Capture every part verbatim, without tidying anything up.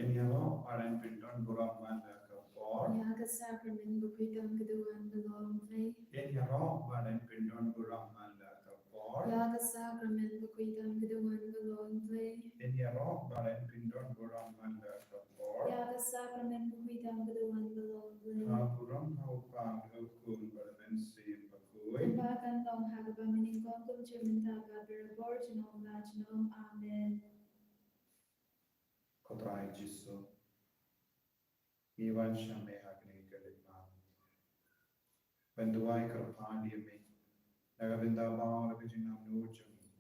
Ngin ïaroh ba ngin pyndon burom man la ka por. Ïa ka sakramen bakhuid tang ka duwan ka long Blei. Ngin ïaroh ba ngin pyndon burom man la ka por. Ïa ka sakramen bakhuid tang ka duwan ka long Blei. Ngin ïaroh ba ngin pyndon burom man la ka por. Ïa ka sakramen bakhuid tang ka duwan ka long Blei. Ha burom ha u Kpa, ha u Khun bad ha u Mynsiem Bakhuid. Kumba kan long ha kaba mynnyngkong, kumjuh mynta bad barabor junom la junom. Amen. Ko Trai Jisu, ngi wan sha me ha kane ka leit maw ban duwai kyrpad ïa me na ka bynta baroh ka jingangnud jong ngi.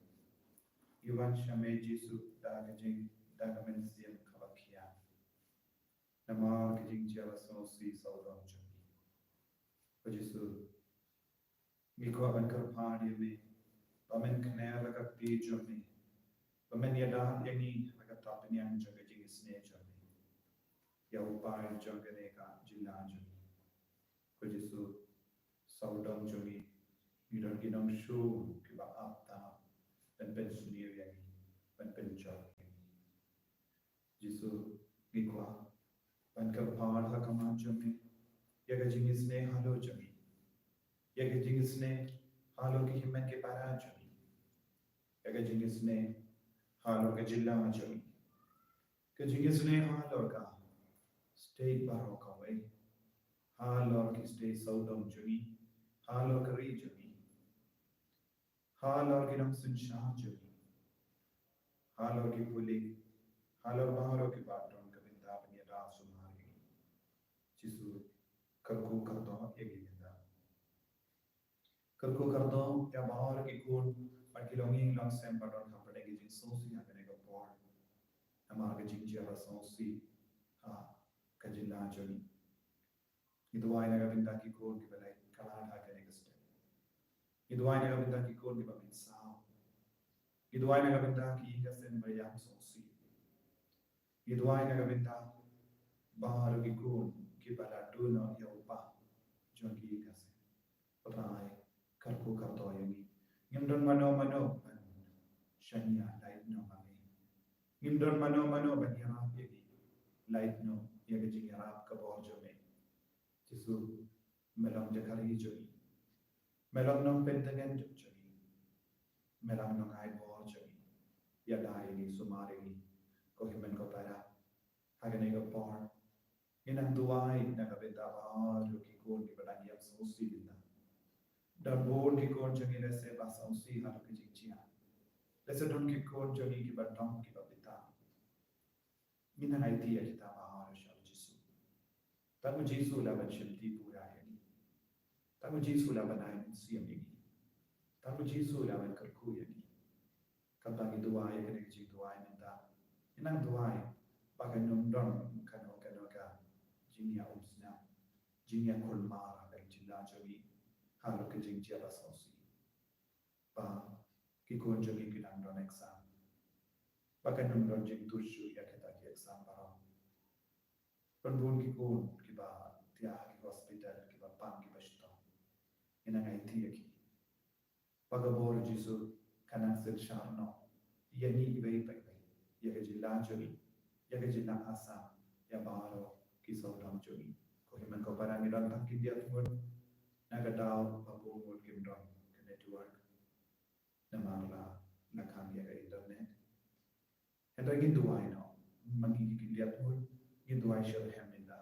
Ngi wan sha me Jisu da ka jing, da ka mynsiem kaba khia namar ka jingjia ba sngewsih sawdong jong ngi. Ko Jisu, ngi kwah ban kyrpad ïa me ba men kner la ka kti jong me, ba men ïada ïa ngi ha ka tapniang jong ka jingisynei jong me ïa u paid jong kane ka jylla jong ngi. Ko Jisu, sawdong jong ngi ngi don ki nongshun kiba ap tap ban pynsniew ïa ngi, ban pynjot ïa ngi. Jisu, ngi kwah ban kyrpad ha khmat jong me ïa ka jingisynei halor jong ngi, ïa ka jingisynei halor ki hynmen ki para jong ngi, ïa ka jingisynei halor ka jylla jong ngi, ka jingisynei halor ka state baroh kawei, halor ki state sawdong jong ngi, halor ka ri jong ngi, halor ki nongsynshar jong ngi, halor ki pulit, halor baroh kiba don ka bynta ban ïada sumar ïa ngi. Jisu, kyrkhu kyrdoh ïa ngi mynta. Kyrkhu kyrdoh ïa baroh ki khun bad ki longïing longsem ba don hapdeng ka jingsngewsih ha kane ka por namar ka jingjia ba sngewsih ha ka jylla jong ngi. Ngi duwai na ka bynta ki khun kiba la kylla ha kane ka step. Ngi duwai na ka bynta ki khun kiba mynsaw. Ngi duwai na ka bynta ki ïing ki sem ba ïam sngewsih. Ngi duwai na ka bynta baroh ki khun kiba la duh noh ïa u kpa jong ki ïing ki sem. Ko Trai, kyrkhu kyrdoh ïa ngi. Ngim don mano mano ban shaniah, lait noh ma me. Ngim don mano mano ban ïarap ïa ngi, lait noh ïa ka jingïarap ka bor jong me. Jisu, me long jakari jong ngi, me long nongpyntngen jong ngi, me long nongai bor jong ngi. Ïada ïa ngi, sumar ïa ngi, ko hynmen ko para. Ha kane ka por ngi nang duwai na ka bynta baroh ki khun kiba dang ïam sngewsih mynta. Don bun ki khun jong ngi lehse ba sngewsih halor ka jingjia. Lehse don ki khun jong ngi kiba dom kiba bitar. Ngi nang aiti ïa kita baroh sha u Jisu. Tang u Jisu lah ban shimti pura ïa ngi. Tang u Jisu lah ban ai mynsiem ïa ngi. Tang u Jisu lah ban kyrkhu ïa ngi. Kata ngi duwai ïa kane ka jingduwai mynta. Ngi nang duwai ba kan ym don kano kano ka jingïaumsnam, jingïakhun mar ha ka jylla jong ngi halor ka jingjia ba sngewsih. Ba ki khun jong ngi ki dang don exam, ba kan ym don jingtur shuh ïa kita ki exam baroh. Bun bun ki khun kiba thiah ha ki hospital, kiba pang, kiba shitom. Ngi nang aiti ïa ki. Ba ka bor Jisu kan nang synshar noh ïa ngi iwei pa iwei, ïa ka jylla jong ngi, ïa ka jylla Assam, ïa baroh ki sawdong jong ngi. Ko hynmen ko para, ngi don tang khyndiat ngut na ka daw ba bun ngut kim don ka network namar la, la khang ïa ka internet. Hynrei ngin duwai noh, ma ngi ki khyndiat ngut, ngin duwai shitrhem mynta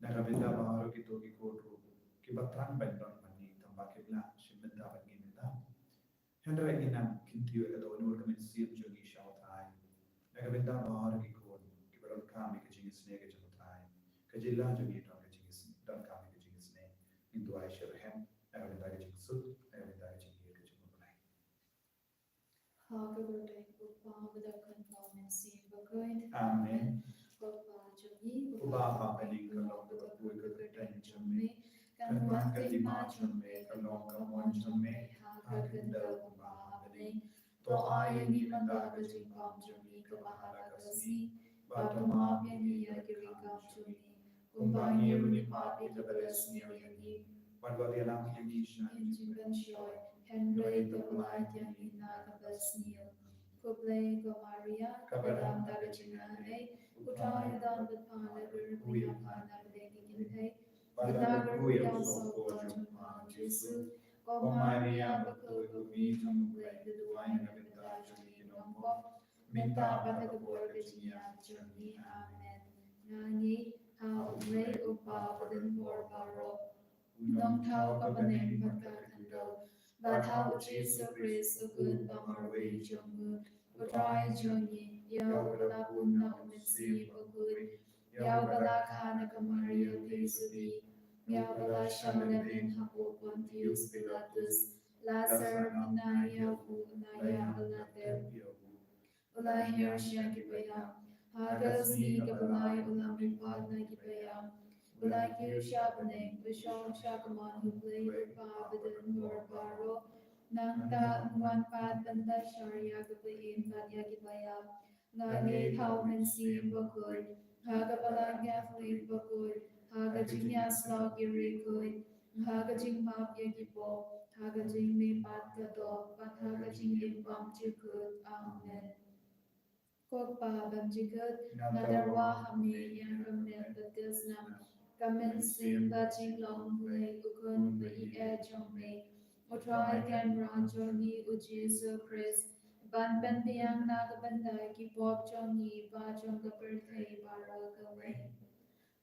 na ka bynta baroh kito ki khun ruh kiba thrang ban don bad ngi tangba kim lah shim bynta bad ngi mynta. Hynrei ngin nang kyntiew ïa kata ka nur ka mynsiem jong ngi sha u Trai na ka bynta baroh ki khun kiba donkam ïa ka jingisynei ka jong u Trai. Ka jylla jong ngi don ka jingis, donkam ïa ka jingisynei. Ngin duwai shitrhem na ka bynta ka jingsuk, na ka bynta ka jingïeit ka jong u Blei. Ha ka kyrteng u Kpa bad u Khun bad u Mynsiem Bakhuid. Amen. Ko Kpa jong ngi uba ha bneng, ka long kaba kyrkhu ka kyrteng jong me. Kan wan ka hima jong me, ka long ka mon jong me ha ka khyndew kumba ha bneng. To ai ïa ngi mynta ka jingpang jong ngi kaba ha la ka sngi, bad to map ïa ngi ïa ki riewkam jong ngi, kumba ngi ruh ngi map ïa kiba la sniew ïa ngi. Bad wat ïalam ïa ngi sha ka jingpynshoi, hynrei to pynlait ïa ngi na kaba sniew. Khublei ko Maria, kaba dap da ka jingaiei, u Trai don bad pha na ka rkui ïa pha na pdeng ki kynthei, bad na ka rkui ïa u soh jong pha Jisu. Ko Maria bakhuid, ko Mei jong U Blei, to duwai na ka bynta jong ngi ki nongpop, mynta bad ha ka por ka jingïap jong ngi. Amen. Nga ngeit ha U Blei U Kpa Badonbor baroh, U nongthaw ka bneng bad ka khyndew, bad ha U Jisu Khrist U Khun ba marwei jong U, U Trai jong ngi, ïa U ba la bun na U Mynsiem Bakhuid, ïa U ba la kha na ka Maria Theisotti, ïa U ba la shah lehbeiñ hapoh Pontius Pilatus, la syrngiew ïa U, la ïaid bad la tep ïa U, U la hiar sha ki paidbah, ha ka sngi kaba lai U la mihpat na ki paidbah, U la kiew sha bneng, U shong sha kamon U Blei U Kpa Badonbor baroh. Nangta Un wan pat ban da shah ïa ki ba im bad ïa ki ba ïap. Nga ngeit ha U Mynsiem Bakhuid, ha ka Balang Katholik bakhuid, ha ka jingïasyllok ïa ki riewkhuid, ha ka jingmap ïa ki pop, ha ka jingmihpat ka doh, bad ha ka jingim bymjukut. Amen. Ko Kpa bymjukut, nga tyrwa ha Me ïa ka met bad ka snam, ka mynsiem bad jinglong U Blei U Khun ba ïeit jong Me, U Trai Kynrad jong ngi U Jisu Khrist, ban pynbiang na ka bynta ki pop jong ngi bad jong ka pyrthei baroh kawei.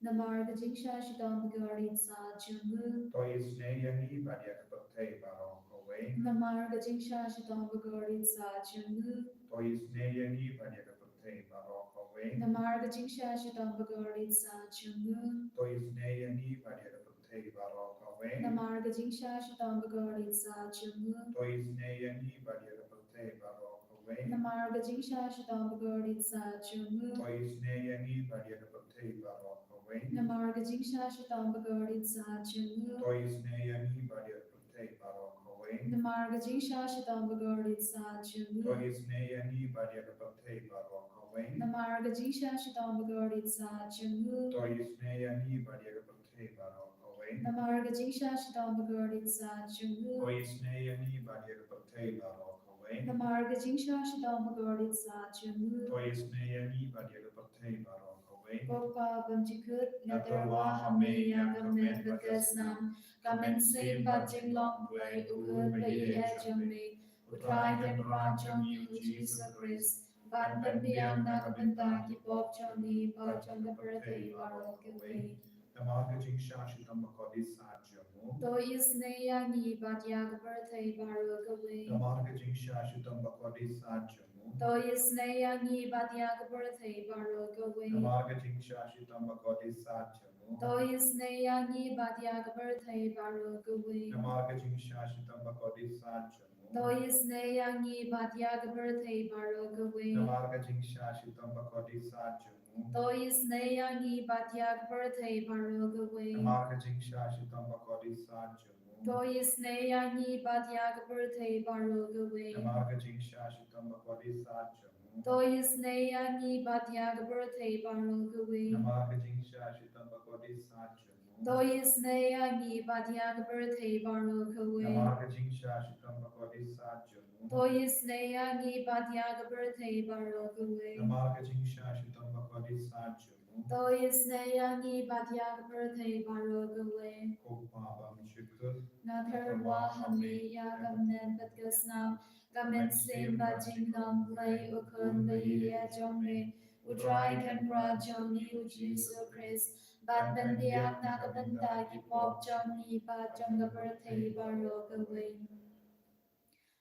Namar ka jingshah shitom bakordit satia jong U, to isynei ïa ngi bad ïa ka pyrthei baroh kawei. Namar ka jingshah shitom bakordit satia jong U, to isynei ïa ngi bad ïa ka pyrthei baroh kawei. Namar ka jingshah shitom bakordit satia jong U, to isynei ïa ngi bad ïa ka pyrthei baroh kawei. Namar ka jingshah shitom bakordit satia jong U, to isynei ïa ngi bad ïa ka pyrthei baroh kawei. Namar ka jingshah shitom bakordit satia jong U, to isynei ïa ngi bad ïa ka pyrthei baroh kawei. Namar ka jingshah shitom bakordit satia jong U, to isynei ïa ngi bad ïa ka pyrthei baroh kawei. Namar ka jingshah shitom bakordit satia jong U, to isynei ïa ngi bad ïa ka pyrthei baroh kawei. Namar ka jingshah shitom bakordit satia jong U, to isynei ïa ngi bad ïa ka pyrthei baroh kawei. Namar ka jingshah shitom bakordit satia jong U, to isynei ïa ngi bad ïa ka pyrthei baroh kawei. Namar ka jingshah shitom bakordit satia jong U, to isynei ïa ngi bad ïa ka pyrthei baroh kawei. Ko Kpa bymjukut, nga tyrwa ha Me ïa ka met bad ka snam, ka mynsiem bad jinglong U Blei U Khun ba ïeit jong Me, U Trai Kynrad jong ngi U Jisu Khrist, ban pynbiang na ka bynta ki pop jong ngi bad jong ka pyrthei baroh kawei. Namar ka jingshah shitom bakordit satia jong U, to isynei ïa ngi bad ïa ka pyrthei baroh kawei. Namar ka jingshah shitom bakordit satia jong U, to isynei ïa ngi bad ïa ka pyrthei baroh kawei. Namar ka jingshah shitom bakordit satia jong U, to isynei ïa ngi bad ïa ka pyrthei baroh kawei. Namar ka jingshah shitom bakordit satia jong U, to isynei ïa ngi bad ïa ka pyrthei baroh kawei. Namar ka jingshah shitom bakordit satia jong U, to isynei ïa ngi bad ïa ka pyrthei baroh kawei. Namar ka jingshah shitom bakordit satia jong U, to isynei ïa ngi bad ïa ka pyrthei baroh kawei. Namar ka jingshah shitom bakordit satia jong U, to isynei ïa ngi bad ïa ka pyrthei baroh kawei. Namar ka jingshah shitom bakordit satia jong U, to isynei ïa ngi bad ïa ka pyrthei baroh kawei. Namar ka jingshah shitom bakordit satia jong U, to isynei ïa ngi bad ïa ka pyrthei baroh kawei. Namar ka jingshah shitom bakordit satia jong U, to isynei ïa ngi bad ïa ka pyrthei baroh kawei. Ko Kpa bymjukut, nga tyrwa ha Me ïa ka met bad ka snam, ka mynsiem bad jinglong U Blei U Khun ba ïeit jong Me, U Trai Kynrad jong ngi U Jisu Khrist, ban pynbiang na ka bynta ki pop jong ngi bad jong ka pyrthei baroh kawei.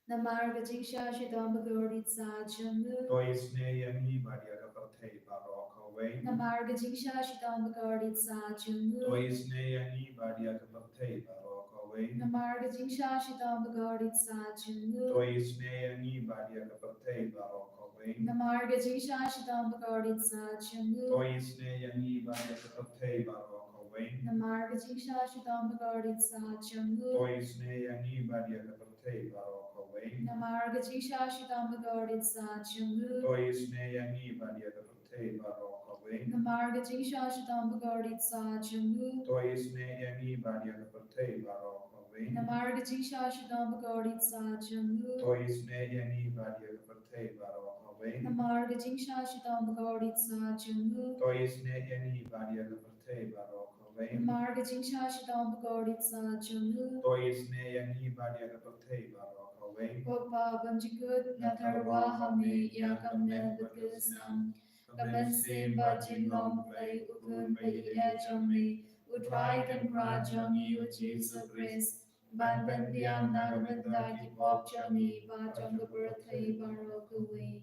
Namar ka jingshah shitom bakordit satia jong U, to isynei ïa ngi bad ïa ka pyrthei baroh kawei. Namar ka jingshah shitom bakordit satia jong U, to isynei ïa ngi bad ïa ka pyrthei baroh kawei. Namar ka jingshah shitom bakordit satia jong U, to isynei ïa ngi bad ïa ka pyrthei baroh kawei. Namar ka jingshah shitom bakordit satia jong U, to isynei ïa ngi bad ïa ka pyrthei baroh kawei. Namar ka jingshah shitom bakordit satia jong U, to isynei ïa ngi bad ïa ka pyrthei baroh kawei. Namar ka jingshah shitom bakordit satia jong U, to isynei ïa ngi bad ïa ka pyrthei baroh kawei. Namar ka jingshah shitom bakordit satia jong U, to isynei ïa ngi bad ïa ka pyrthei baroh kawei. Namar ka jingshah shitom bakordit sah jong u. To isynei ïa ngi bad ïa ka pyrthei baroh kawei. Namar ka jingshah shitom bakordit sah jong u. To isynei ïa ngi bad ïa ka pyrthei baroh kawei. Namar ka jingshah shitom bakordit sah jong u. To isynei ïa ngi bad ïa ka pyrthei baroh kawei. Ko Pa bymjukut, nga tyrwa ha me ïa ka met bad ka snam, ka mynsiem bad jinglong Blei u khun ba ïeit jong me, U Trai Kynrad jong ngi U Jisu Khrist, ban pynbiang na ka bynta ki pop jong ngi bad jong ka pyrthei baroh kawei.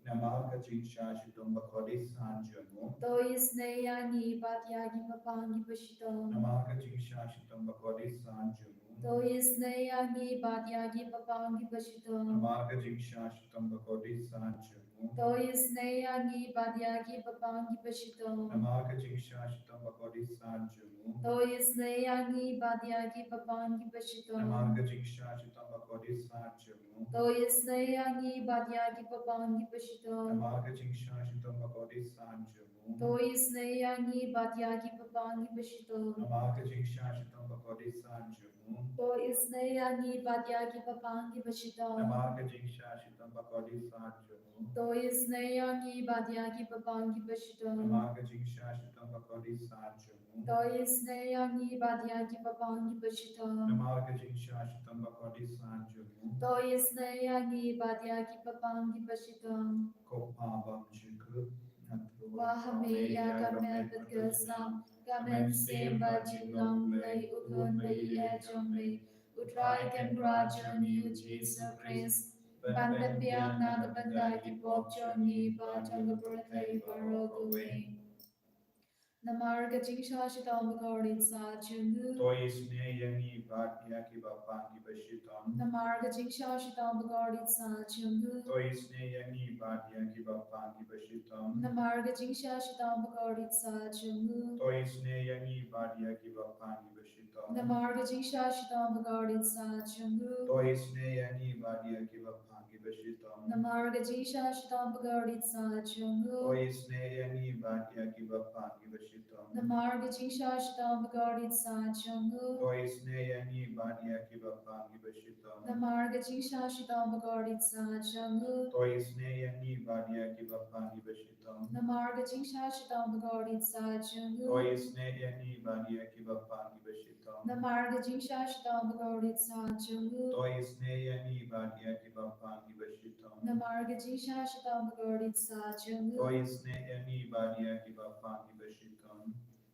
Namar ka jingshah shitom bakordit sah jong u. To isynei ïa ngi bad ïa ki bapang ki bashitom. Namar ka jingshah shitom bakordit sah jong u. To isynei ïa ngi bad ïa ki bapang ki bashitom. Namar ka jingshah shitom bakordit sah jong u. To isynei ïa ngi bad ïa ki bapang ki bashitom. Namar ka jingshah shitom bakordit sah jong u. To isynei ïa ngi bad ïa ki bapang ki bashitom. Namar ka jingshah shitom bakordit sah jong u. To isynei ïa ngi bad ïa ki bapang ki bashitom. Namar ka jingshah shitom bakordit sah jong u. To isynei ïa ngi bad ïa ki bapang ki bashitom. Namar ka jingshah shitom bakordit sah jong u. To isynei ïa ngi bad ïa ki bapang ki bashitom. Namar ka jingshah shitom bakordit sah jong u. To isynei ïa ngi bad ïa ki bapang ki bashitom. Namar ka jingshah shitom bakordit sah jong u. To isynei ïa ngi bad ïa ki bapang ki bashitom. Namar ka jingshah shitom bakordit sah jong u. To isynei ïa ngi bad ïa ki bapang ki bashitom. Ko Pa bymjukut, nga tyrwa ha me ïa ka met bad ka snam, ka mynsiem bad jinglong Blei u khun ba ïeit jong me, U Trai Kynrad jong ngi U Jisu Khrist, ban pynbiang na ka bynta ki pop jong ngi bad jong ka pyrthei baroh kawei. Namar ka jingshah shitom bakordit sah jong u. To isynei ïa ngi bad ïa ki bapang ki bashitom. Namar ka jingshah shitom bakordit sah jong u. To isynei ïa ngi bad ïa ki bapang ki bashitom. Namar ka jingshah shitom bakordit sah jong u. To isynei ïa ngi bad ïa ki bapang ki bashitom. Namar ka jingshah shitom bakordit sah jong u. To isynei ïa ngi bad ïa ki bapang ki bashitom. Namar ka jingshah shitom bakordit sah jong u. To isynei ïa ngi bad ïa ki bapang ki bashitom. Namar ka jingshah shitom bakordit sah jong u. To isynei ïa ngi bad ïa ki bapang ki bashitom. Namar ka jingshah shitom bakordit sah jong u. To isynei ïa ngi bad ïa ki bapang ki bashitom. Namar ka jingshah shitom bakordit sah jong u. To isynei ïa ngi bad ïa ki bapang ki bashitom. Namar ka jingshah shitom bakordit sah jong u. To isynei ïa ngi bad ïa ki bapang ki bashitom. Namar ka jingshah shitom bakordit sah jong u. To isynei ïa ngi bad ïa ki bapang ki bashitom.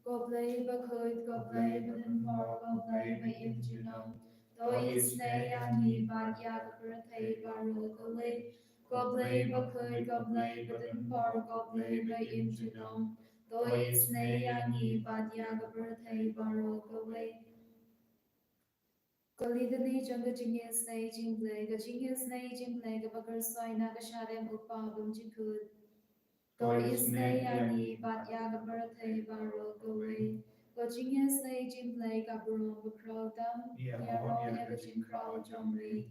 Ko Blei bakhuid, ko Blei badonbor, ko Blei ba im junom, to isynei ïa ngi bad ïa ka pyrthei baroh kawei. Ko Blei bakhuid, ko Blei badonbor, ko Blei ba im junom, to isynei ïa ngi bad ïa ka pyrthei baroh kawei. Ka Litany jong ka jingisynei jong U Blei, ka jingisynei jong U Blei kaba khuid na ka shadem U Kpa bymjukut. To isynei ïa ngi bad ïa ka pyrthei baroh kawei. Ka jingisynei jong U Blei ka burom bakhraw tam, ïaroh ïa ka jingkhraw jong me.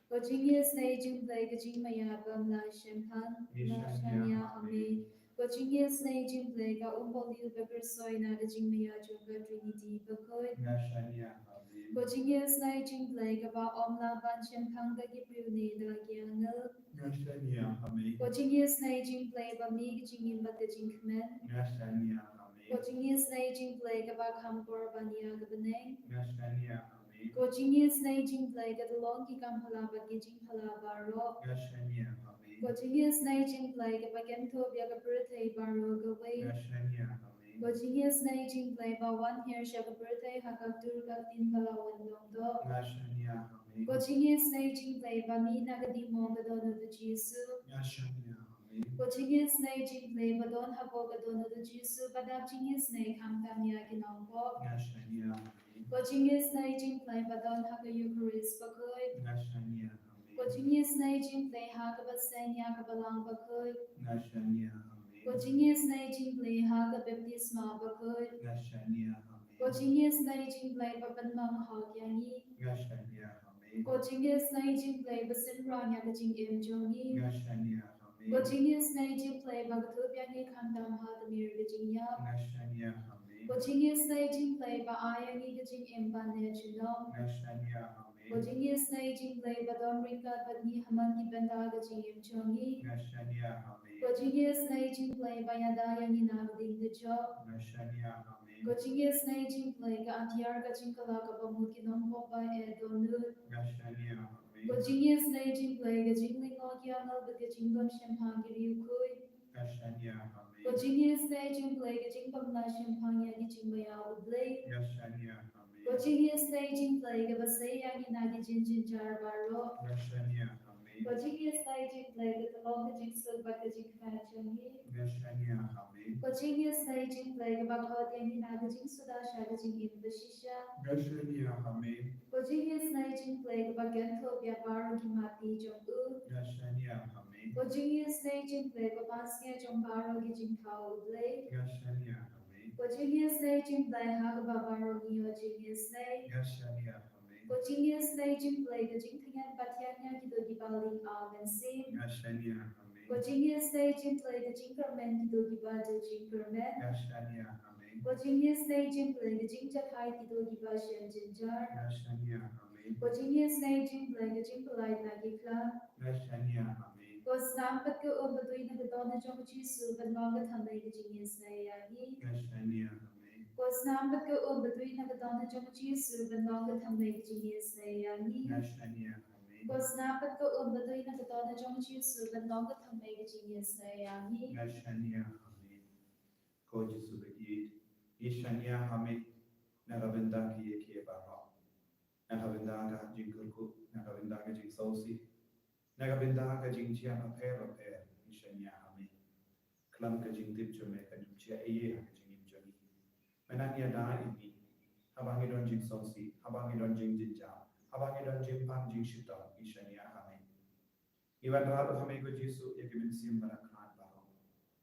Ka jingisynei jong U Blei ka jingmaïa bym lah shemphang, nga shaniah ha me. Ka jingisynei jong U Blei ka umpohliew ba khuid na ka jingmaïa jong ka Trinity bakhuid, nga shaniah ha me. Ka jingisynei jong U Blei kaba ym lah ban shemphang da ki briew ne da ki angel, nga shaniah ha me. Ka jingisynei jong U Blei ba mih ka jingim bad ka jingkmen, nga shaniah ha me. Ka jingisynei jong U Blei kaba kham kor ban ïa ka bneng, nga shaniah ha me. Ka jingisynei jong U Blei ka da long ki kam phylla bad ki jingphylla baroh, nga shaniah ha me. Ka jingisynei jong U Blei kaba kynthup ïa ka pyrthei baroh kawei, nga shaniah ha me. Ka jingisynei jong U Blei ba wan hiar sha ka pyrthei ha ka tur ka ktien ba la wan long doh, nga shaniah ha me. Ka jingisynei jong U Blei ba mih na ka dimo ka don uta u Jisu, nga shaniah ha me. Ka jingisynei jong U Blei ba don hapoh ka don uta u Jisu ba dap jingisynei khamtam ïa ki nongpop, nga shaniah ha me. Ka jingisynei jong U Blei ba don ha ka Eukharist bakhuid, nga shaniah ha me. Ka jingisynei jong U Blei ha kaba seng ïa ka Balang bakhuid, nga shaniah ha me. Ka jingisynei jong U Blei ha ka baptisma bakhuid, nga shaniah ha me. Ka jingisynei jong U Blei ba pynlong hok ïa ngi, nga shaniah ha me. Ka jingisynei jong U Blei ba synran ïa ka jingim jong ngi, nga shaniah ha me. Ka jingisynei jong U Blei ba kdup ïa ngi khamtam ha ka mir ka jingïap, nga shaniah ha me. Ko jingïasnei jong U Blei ba ai ïa ngi ka jingim ban ïa junom. Nga shaniah ha me. Ko jingïasnei jong U Blei ba don ryngkat bad ngi ha man ki bynta ka jingim jong ngi. Nga shaniah ha me. Ko jingïasnei jong U Blei ba ïada ïa ngi na ka ding ka jong. Nga shaniah ha me. Ko jingïasnei jong U Blei ka atiar ka jingkylla kaba mut ki nongpop ba eh dohnud. Nga shaniah ha me. Ko jingïasnei jong U Blei ka jinglyngngoh ki angel bad ka jingbym shemphang ki riewkhuid. Nga shaniah ha me. Ko jingïasnei jong U Blei ka jingbym lah shemphang ïa ki jingbaïa U Blei. Nga shaniah ha me. Ko jingïasnei jong U Blei kaba sei ïa ngi na ki jingjynjar baroh. Nga shaniah ha me. Ko jingïasnei jong U Blei ka long ka jingsuk bad ka jingkmen jong ngi. Nga shaniah ha me. Ko jingïasnei jong U Blei kaba khot ïa ngi na ka jingsuda sha ka jingim bashisha. Nga shaniah ha me. Ko jingïasnei jong U Blei kaba kynthup ïa baroh ki matti jong u. Nga shaniah ha me. Ko jingïasnei jong U Blei ba pansngiat jong baroh ki jingthaw U Blei. Nga shaniah ha me. Ko jingïasnei jong U Blei ha kaba baroh ngi ïoh jingïasnei. Nga shaniah ha me. Ko jingïasnei jong U Blei ka jingtyngen pathiang ïa kito kiba ling ar mynsiem. Nga shaniah ha me. Ko jingïasnei jong U Blei ka jingkyrmen kito kiba dujok kyrmen. Nga shaniah ha me. Ko jingïasnei jong U Blei ka jingjahthait kito kiba shem jynjar. Nga shaniah ha me. Ko jingïasnei jong U Blei ka jingpyllait na ki khlad. Nga shaniah ha me. Ko snam bad ka um ba dei na ka dohnud jong U Jisu ban long ka thymmei ka jingïasnei ïa ngi. Nga shaniah ha me. Ko snam bad ka um ba dei na ka dohnud jong U Jisu ban long ka thymmei ka jingïasnei ïa ngi. Nga shaniah ha me. Ko snam bad ka um ba dei na ka dohnud jong U Jisu ban long ka thymmei ka jingïasnei ïa ngi. Nga shaniah ha me. Ko Jisu ba ïeit, ngi shaniah ha me na ka bynta ki ïa ki baroh. Na ka bynta ka jingkyrkhu, na ka bynta ka jingsngewsih, na ka bynta ka jingjia bapher bapher, ngi shaniah ha me. Khlem ka jingtip jong me kan ym jia ei ei ha ka jingim jong ngi. Me nang ïada ïa ngi haba ngi don jingsngewsih, haba ngi don jingjynjar, haba ngi don jingpang jingshitom, ngi shaniah ha me. Ngi wanrah ruh ha me ko Jisu ïa ki mynsiem ba la khlad baroh.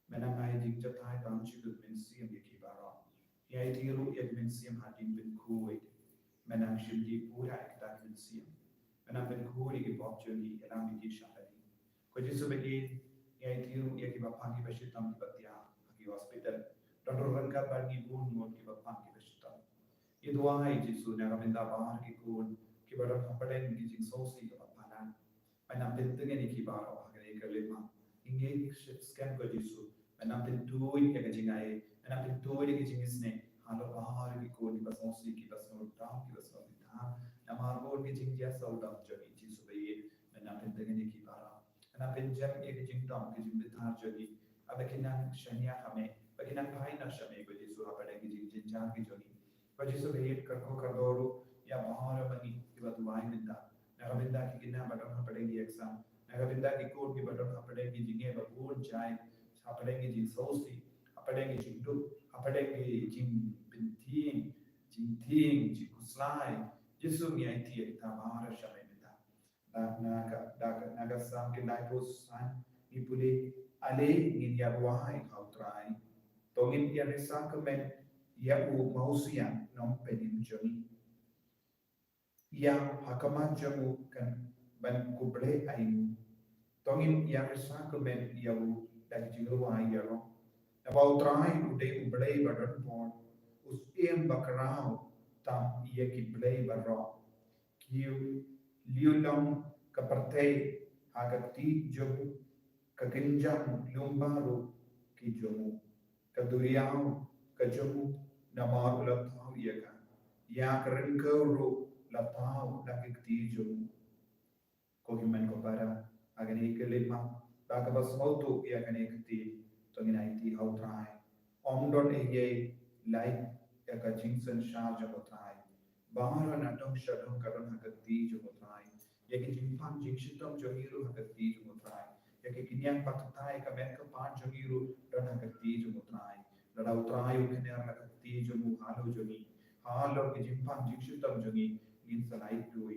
Me nang ai jingjahthait bymjukut mynsiem ïa ki baroh. Ngi aiti ruh ïa ki mynsiem ha ding pynkhuid. Me nang shim ïa pura ïa kita ki mynsiem. Me nang pynkhuid ïa ki pop jong ngi, ïalam ïa ki sha ka ding. Ko Jisu ba ïeit, ngi aiti ruh ïa kiba pang kiba shitom kiba thiah ha ki hospital. Don ruh ryngkat bad ngi bun ngut kiba pang kiba shitom. Ngi duwai Jisu na ka bynta baroh ki khun kiba don hapdeng ki jingsngewsih kiba palat. Me nang pyntngen ïa ki baroh ha kane ka lynti. Ngi ngeit skhem ko Jisu. Me nang pynduh ïa ka jingai, me nang pynduh ïa ka jingisnei halor baroh ki khun kiba sngewsih, kiba sngewdom, kiba sngewbha. Namar bun ki jingjia sngewdom jong ngi Jisu ba ïeit, me nang pyntngen ïa ki baroh. Me nang pynjem ïa ka jingdom, ka jingbitar jong ngi. Haba ki nang shaniah ha me, ba ki nang phai noh sha me ko Jisu hapdeng ki jingjynjar ki jong ngi. Ko Jisu ba ïeit, kyrkhu kyrdoh ruh ïa baroh ma ngi kiba duwai mynta. Na ka bynta ki khynnah ba don hapdeng ki exam. Na ka bynta ki khun kiba don hapdeng ki jingeh ba bun jait. Hapdeng ki jingsngewsih. Hapdeng ki jingduk. Hapdeng ki jingpynthieng. Jingthieng, jingkhuslai. Jisu ngi aiti ïa kita baroh sha me mynta. Na, na ka, na ka, na ka Salm khyndai phew san ngi pule, ale ngin ïa duwai ha u Trai. To ngin ïa risa kmen ïa u Mawsiang Nongpynim jong ngi. Ïa ha khmat jong u kan ban khublei ai u. To ngin ïa risa kmen ïa u da ki jingrwai ïaroh. Naba u Trai u dei u Blei ba don bor, u Syiem ba khraw tam ïa ki blei baroh. Ki lieh long ka pyrthei ha ka kti jong u, ka kynjang lyngba ruh ki jong u. Ka duriaw ka jong u, namar u la thaw ïa ka. Ïa ka ryngkew ruh la thaw da ki kti jong u. Ko hynmen ko para, ha kane ka lynti, ba kaba sngewthuh ïa kane ka ktien, to ngin aiti ha u Trai. Ym don ei ei lait ïa ka jingsynshar jong u Trai. Baroh na dong sha dong ka don ha ka kti jong u Trai. Ïa ki jingpang jingshitom jong ngi ruh ha ka kti jong u Trai. Ïa ki kynjang ba kata ïa ka met ka pan jong ngi ruh don ha ka kti jong u Trai. Lada u Trai u kner la ka kti jong u halor jong ngi, halor ki jingpang jingshitom jong ngi, ngin sa lait duh.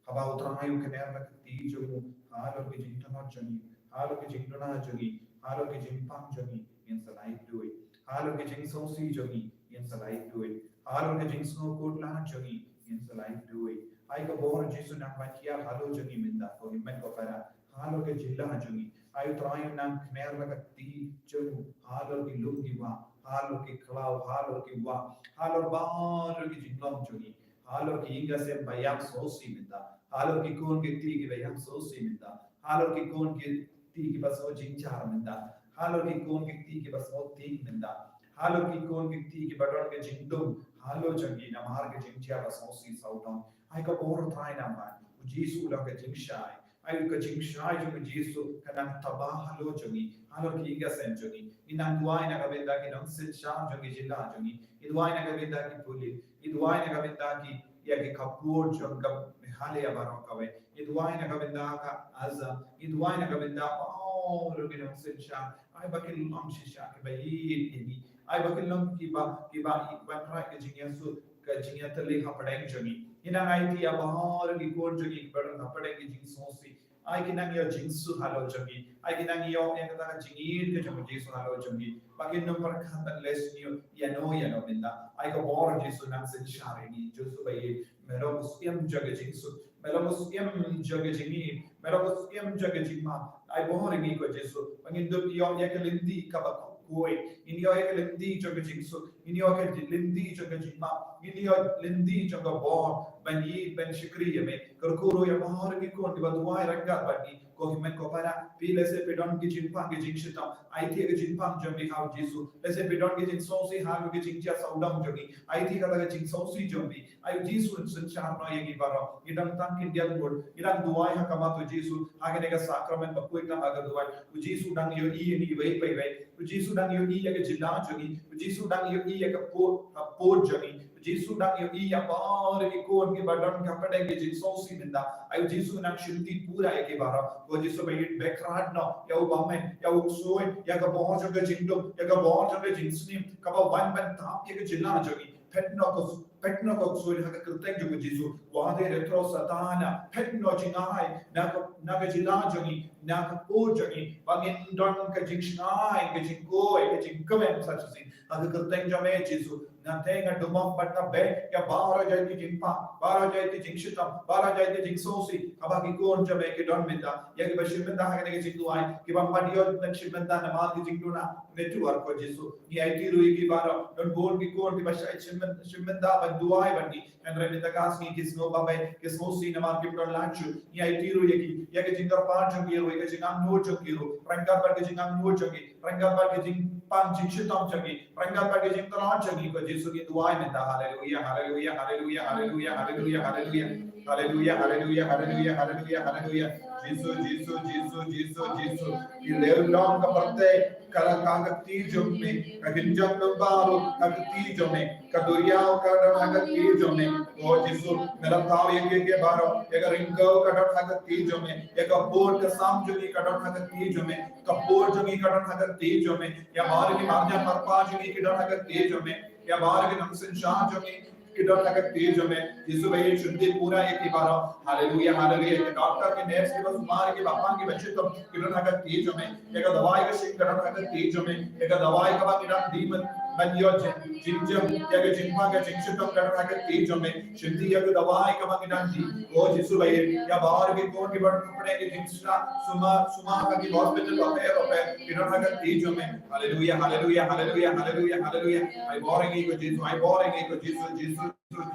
Haba u Trai u kner la ka kti jong u halor ki jingtyngngoh jong ngi, halor ki jingduna jong ngi, halor ki jingpang jong ngi, ngin sa lait duh. Halor ki jingsngewsih jong ngi, ngin sa lait duh. Halor ki jingsngewkhuslai jong ngi, ngin sa lait duh. Ai ka bor Jisu nang ban hiar halor jong ngi mynta, ko hynmen ko para, halor ka jylla jong ngi. Ai u Trai u nang kner la ka kti jong u halor ki lum ki wah, halor ki khlaw, halor ki wah, halor baroh ki jinglong jong ngi, halor ki ïing ki sem ba ïam sngewsih mynta, halor ki khun ki kti kiba ïam sngewsih mynta, halor ki khun ki kti kiba sngew jynjar mynta, halor ki khun ki kti kiba sngew tieng mynta, halor ki khun ki kti kiba don ka jingdum halor jong ngi namar ka jingjia ba sngewsih sawdong. Ai ka bor Trai namar u Jisu u long ka jingshai. Ai ka jingshai jong u Jisu ka nang taba halor jong ngi, halor ki ïing ki sem jong ngi. Ngi nang duwai na ka bynta ki nongsynshar jong ki jylla jong ngi. Ngi duwai na ka bynta ki pulit. Ngi duwai na ka bynta ki, ïa ki khappud jong ka Meghalaya baroh kawei. Ngi duwai na ka bynta ka Assam. Ngi duwai na ka bynta baroh ki nongsynshar. Ai ba kin long shisha kiba ïeit ïa ngi. Ai ba kin long kiba, kiba ïeit ban rai ka jingïasuk, ka jingïatylli hapdeng jong ngi. Ngi nang aiti ïa baroh ki khun jong ngi kiba don hapdeng ki jingsngewsih. Ai ki nang ïoh jingsuk halor jong ngi. Ai ki nang ïoh ïa kata ka jingïeit ka jong u Jisu halor jong ngi. Ba kin nym pyrkhat ban leh sniew ïano ïano mynta. Ai ka bor Jisu nang synshar ïa ngi, Jisu ba ïeit. Me long u syiem jong ka jingsuk. Me long u syiem jong ka jingïeit. Me long u syiem jong ka jingmap. Ai bor ïa ngi ko Jisu. Ba ngin dup ïoh ïa ka lynti kaba khuid. Ngin ïoh ïa ka lynti jong ka jingsuk. Ngin ïoh ka lynti jong ka jingmap. Ngin ïoh lynti jong ka bor ban ïeit ban shakri ïa me. Kyrkhu ruh ïa baroh ki khun kiba duwai ryngkat bad ngi. Ko hynmen ko para, phi lehse phi don ki jingpang ki jingshitom. Aiti ïa ka jingpang jong phi ha u Jisu. Lehse phi don ki jingsngewsih halor ki jingjia sawdong jong ngi. Aiti ïa kata ka jingsngewsih jong phi. Ai u Jisu un synshar noh ïa ngi baroh. Ngi dang tang khyndiat bun. Ngi dang duwai ha khmat u Jisu. Ha kane ka sakramen ba khuid ka, ha ka duwai. U Jisu dang ïohi ïa ngi iwei pa iwei. U Jisu dang ïohi ïa ka jylla jong ngi. U Jisu dang ïohi ïa ka pud, ka pud jong ngi. U Jisu dang ïohi ïa baroh ki khun kiba don hapdeng ki jingsngewsih mynta. Ai u Jisu nang shim ti pura ïa ki baroh. Ko Jisu ba ïeit, beh krad noh ïa u bymman, ïa u ksuid, ïa ka bor jong ka jingdum, ïa ka bor jong ka jingsniew kaba wan ban tap ïa ka jylla jong ngi. Phet noh ko, phet noh ko ksuid ha ka kyrteng jong u Jisu. Wah dei retro Satana, phet noh jngai na ka, na ka jylla jong ngi, na ka pud jong ngi. Ba ngin don ka jingshngaiñ, ka jingkhuid, ka jingkmen sa shisien. Ha ka kyrteng jong me Jisu, nga theh, nga dum bad nga beh ïa baroh jait ki jingpang, baroh jait ki jingshitom, baroh jait ki jingsngewsih kaba ki khun jong me ki don mynta. Ïa kiba shim bynta ha kane ka jingduwai, kiba ym pat ïoh ban shim bynta namar ki jingduna network ko Jisu. Ngi aiti ruh ïa ki baroh, don bun ki khun kiba shait shim byn-, shim bynta ban duwai bad ngi. Hynrei mynta ka sngi ki sngew babe, ki sngewsih namar kim don lad shuh. Ngi aiti ruh ïa ki, ïa ka jingkyrpad jong ki ruh, ïa ka jingangnud jong ki ruh, ryngkat bad ka jingangnud jong ki, ryngkat bad ka jingpang jingshitom jong ki, ryngkat bad ka jingtlot jong ki, ko Jisu ngi duwai mynta. Haleluia, haleluia, haleluia, haleluia, haleluia, haleluia. Haleluia, haleluia, haleluia, haleluia, haleluia. Jisu, Jisu, Jisu, Jisu, Jisu. Ki leh long ka pyrthei ka la ha ka kti jong me, ka kynjang nong baroh ha ka kti jong me, ka duriaw ka don ha ka kti jong me. O Jisu, me la thaw ïa ki, ki baroh, ïa ka ringkaw ka don ha ka kti jong me, ïa ka bun ka sam jong ngi ka don ha ka kti jong me, ka por jong ngi ka don ha ka kti jong me, ïa baroh ki marjan marpa jong ngi ki don ha ka kti jong me, ïa baroh ki nongsynshar jong ngi ki don ha ka kti jong me. Jisu ba ïeit, shim ti pura ïa ki baroh. Haleluia, haleluia. Ki doctor, ki nurse, kiba sumar, kiba pang, kiba shitom, ki don ha ka kti jong me. Ïa ka dawai ka shim ka don ha ka kti jong me. Ïa ka dawai kaba ngi dang dih ban, ban ïoh jin, jin jam, ïa ka jingpang ka jingshitom ka don ha ka kti jong me. Shim ti ïa ka dawai kaba ngi dang dih. O Jisu ba ïeit, ïa baroh ki khun kiba don hapdeng ki jingshah sumar, sumar ha ki hospital bapher bapher, ki don ha ka kti jong me. Haleluia, haleluia, haleluia, haleluia, haleluia. Ai bor ïa ngi ko Jisu, ai bor ïa ngi ko Jisu, Jisu,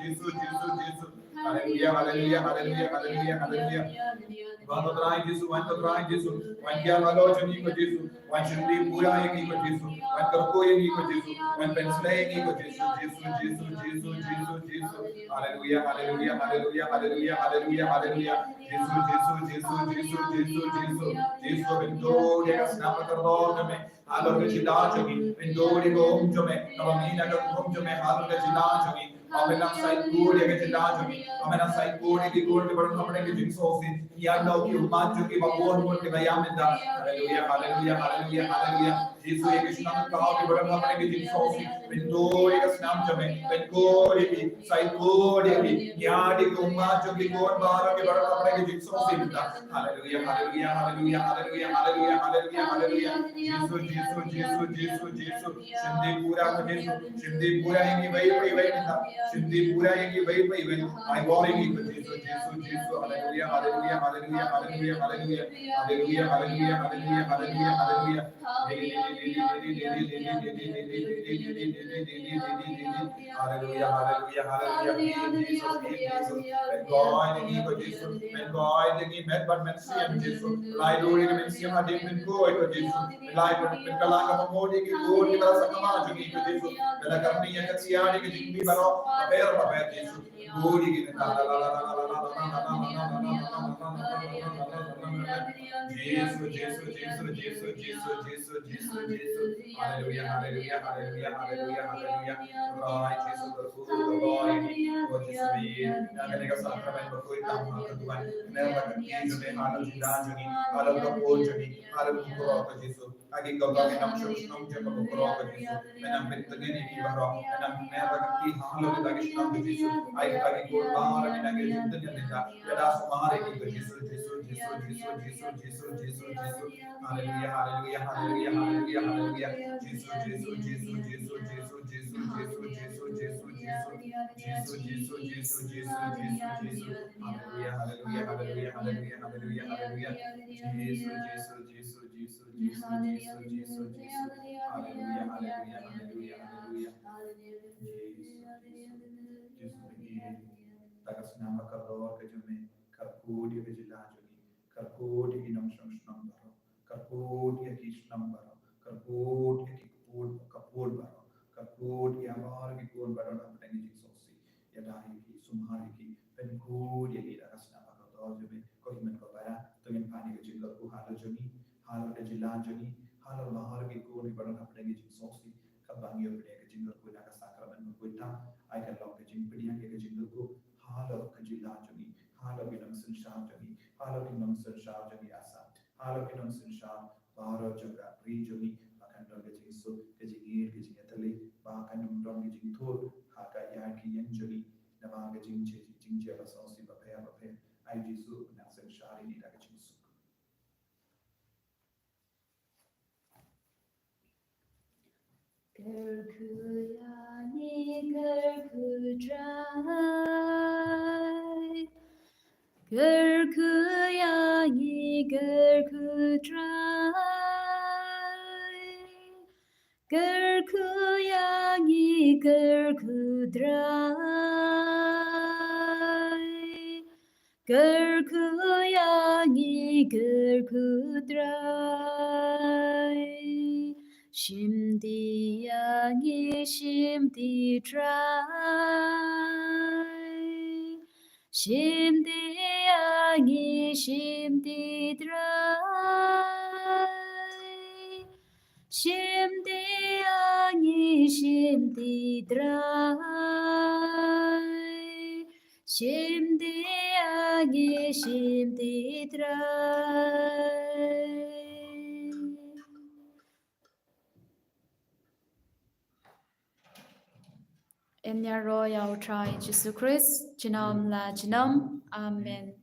Jisu, Jisu, Jisu. Haleluia, haleluia, haleluia, haleluia, haleluia. Wan ko Trai Jisu, wan ko Trai Jisu, wan ïa halor jong ngi ko Jisu, wan shim ti pura ïa ngi ko Jisu, wan kyrkhu ïa ngi ko Jisu, wan pynshlei ïa ngi ko Jisu, Jisu, Jisu, Jisu, Jisu, Jisu. Haleluia, haleluia, haleluia, haleluia, haleluia, haleluia. Jisu, Jisu, Jisu, Jisu, Jisu, Jisu. Jisu, pynduh ïa ka snam ka kordor jong me halor ka jylla jong ngi, pynduh ïa ka um jong me, kaba mih na ka um jong me halor ka jylla jong ngi. Ba men nang sait khuid ïa ka jylla jong ngi, ba men nang sait khuid ïa ki khun kiba don hapdeng ki jingsngewsih. Ïa noh ki ummat jong ngi ba bun bun kiba ïam mynta. Haleluia, haleluia, haleluia, haleluia. Jisu, ïa ki shnong thaw kiba don hapdeng ki jingsngewsih, pynduh ïa ka snam jong me, pynduh ïa ki, sait khuid ïa ki, ïa ki ummat jong ki khun baroh kiba don hapdeng ki jingsngewsih mynta. Haleluia, haleluia, haleluia, haleluia, haleluia, haleluia. Jisu, Jisu, Jisu, Jisu, Jisu. Shim ti pura ko Jisu, shim ti pura ïa ngi iwei pa iwei mynta. Shimti pura ïa ki beit beit beit. Ai bor ïa ki ko Jisu, Jisu, Jisu. Haleluya, haleluya, haleluya, haleluya, haleluya. Haleluya, haleluya, haleluya, haleluya, haleluya. Haleluya, haleluya, haleluya, haleluya. Heal, Jesus, heal, Jesus. Pynkoit ïa ki ko Jisu, pynkoit ïa ki met bad mynsiem Jisu. Lai dur ïa ki mynsiem hadien pynkoit ko Jisu. Lai pyn, pynkylla ka bamut ïa ki khun kiba la sakma jong ngi ko Jisu. Pynkylla ka bamut ïa ka sia ïa ka jingmih baroh. Baber baber Jisu. Bud ïa ki nangta. Jisu, Jisu, Jisu, Jisu, Jisu, Jisu, Jisu. Haleluya, haleluya, haleluya, haleluya, haleluya. Rai Jisu, bersyukur, rai. Oh Jisu, ïa kane ka sakramen bakhuid tam ha ka Tuhan. Kane ka kti jong me halor jingdon jong ngi, halor ka pun jong ngi, halor ka kyrteng Jisu. Agi ka ba nang shong shnong jong ka kyrteng Jisu. Nang pynthikna ïa ki baroh, nang pynthikna ïa ki halor ka shnong Jisu. Ai ka ki kyrteng nang ïa jingthikna ïa ka. Ïa da sumar ïa ki Jisu, Jisu, Jisu, Jisu, Jisu, Jisu, Jisu, Jisu. Haleluya, haleluya, haleluya, haleluya, haleluya. Jisu, Jisu, Jisu, Jisu, Jisu, Jisu, Jisu, Jisu, Jisu, Jisu. Jisu, Jisu, Jisu, Jisu, Jisu, Jisu. Haleluya, haleluya, haleluya, haleluya, haleluya, haleluya. Jisu, Jisu, Jisu, Jisu, Jisu, Jisu, Jisu, Jisu. Haleluya, haleluya, haleluya, haleluya. Jisu, Jisu, Jisu, Jisu. Tang ka snam bad ka kordor ka jong me, kyrkhu ïa ka jylla jong ngi, kyrkhu ïa ki nongshong shnong baroh. Kyrkhu ïa ki shnong baroh, kyrkhu ïa ki khun, ka pun baroh, kyrkhu ïa baroh ki khun baroh hapdeng ka jingsngewsih. Ïada ïa ki, sumar ïa ki, pynkhuid ïa ki da ka snam bad ka kordor jong me, ko Hynmen ko Para, to ngin pan ïa ka jingkyrkhu halor jong ngi, halor ka jylla jong ngi, halor baroh ki khun baroh hapdeng ka jingsngewsih. Kaba ngi ïoh pynïaid ka jingkyrkhu na ka sakramen bakhuid tam, ai kan long ka jingpynïaid ïa ka jingkyrkhu halor ka jylla jong ngi, halor ki nongsynshar jong ngi, halor ki nongsynshar jong ngi Assam. Halor ki nongsynshar baroh jong ka ri jong ngi, ba kan don ka jingsuk, ka jingïeit, ka jingïatylli, ba kan ym don ka jingthut ha ka ïaid ka ïeng jong ngi, namar ka jingjia, jingjia ba sngewsih bapher bapher. Ai Jisu, nang synshar ïa ngi da ka jingsuk. Kyrkhu ïa ngi, kyrkhu Trai. Kyrkhu ïa ngi, kyrkhu Trai. Kyrkhu ïa ngi, kyrkhu Trai. Kyrkhu ïa ngi, kyrkhu Trai. Shim ti ïa ngi, shim ti Trai. Shim ti ïa ngi, shim ti Trai. Shim ti ïa ngi, shim ti Trai. Shim ti ïa ngi, shim ti Trai. Yn ïaroh ïa U Trai Jisu Khrist junom la junom. Amen.